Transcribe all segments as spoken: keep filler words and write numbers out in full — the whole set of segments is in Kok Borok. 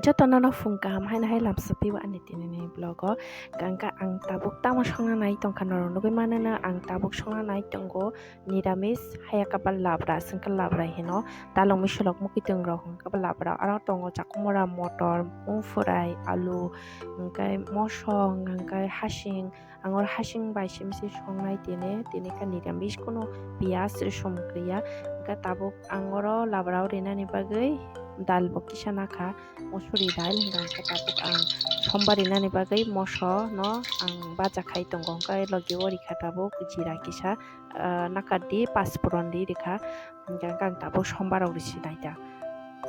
Jotono no phung kaham haino hai lamsapio ani tinini vlog o. Hwnkhe ang tabuk tamo songna nai tongkha norok nugui mano no ang tabuk songna nai tongo niramis haya khe ba labra hwnkhe labra hino dalong misolok mukitwng rok hwnkhe ba labra aro tongo chakwmora motor mungphurai alu hwnkhe mosong hwnkhe hasing. Ang oro hasing bai simi se songnai tini, tini khe niramis, kunu piyaj rwsong kwrwi ya. Hwnkhe tabuk ang oro labra o rinani bagwi dal bo kisa nakha, musuri dal, hwnkhe tabuk ang sombar rinani bagwi moso no ang baja khai tongo, hwnkhe logi o rikha tabuk jira kisa, ah, nakardi pachphuron ri rikha. Hwnkhe ang tabuk somba rok risi nai ta.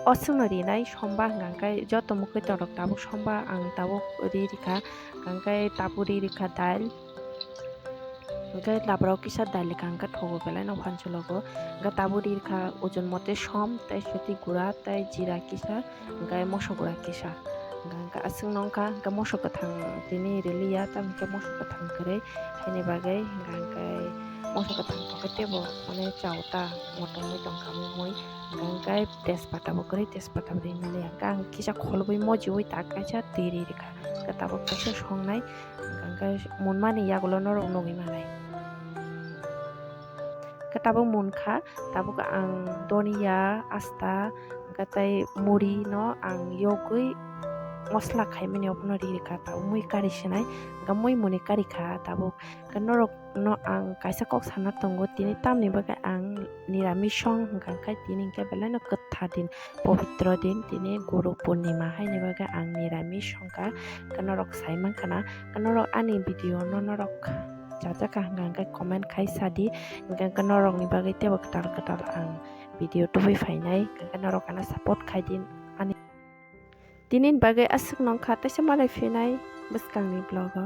O chwngno rinai somba hwnkha khe joto mukhuitongrok tabuk somba ang tabuk ri rikha, hwnkha khe tabuk ri rikha dal. Hwnkhe labra o kisa dal rikha hwnkhe thogo belai no phan chwlogo. Hwnkhe tabuk ri rikha ojon mote som tei soti gura tei jira kisa hwnkhe moso gura kisa. Hwnkhe aswk no wngkha hwnkhe moso kwthang tini riliya tamokhe moso kwthang kwrwi haini bagwi hwnkhe moso kwthang tongkhe teibo mane chao ta motom oi tongkha mui hwnkhe tejpata bo kwrwi tejpata bo ri manya hwnkhe ang kisa kholobwi mojiui tak kaisa twi ri rikha hwnkhe tabuk kaisa songnai hwnkhe munmani yagulo norok nugui manai. Hwnkhe tabuk munkha tabuk ang doniya asta hwnkhe tei muri no ang yogwi mosla khaimani obono ri rikha tabuk mui kari sinai hwnkhe mui muni kari kha tabuk hwnkhe norok no ang kaisa kok sana tongo tini tamni bagwi ang niramis song hwnkha khe tini hwnkhe belai no kwthar din pobitro din tini guru purnima haini bagwi ang niramis songkha hwnkhe norok sai mankha na hwnkhe norok ani video no norok chajakha hwnkha hwnkhe comment khai sadi hwnkhe hwnkhe norokni bagwi teibo kwtal kwtal ang video tubui phainai hwnkhe norok ano support khaidi ani tinini bagwi aswk nongkha teisa malai phinai bwskangni vlog o.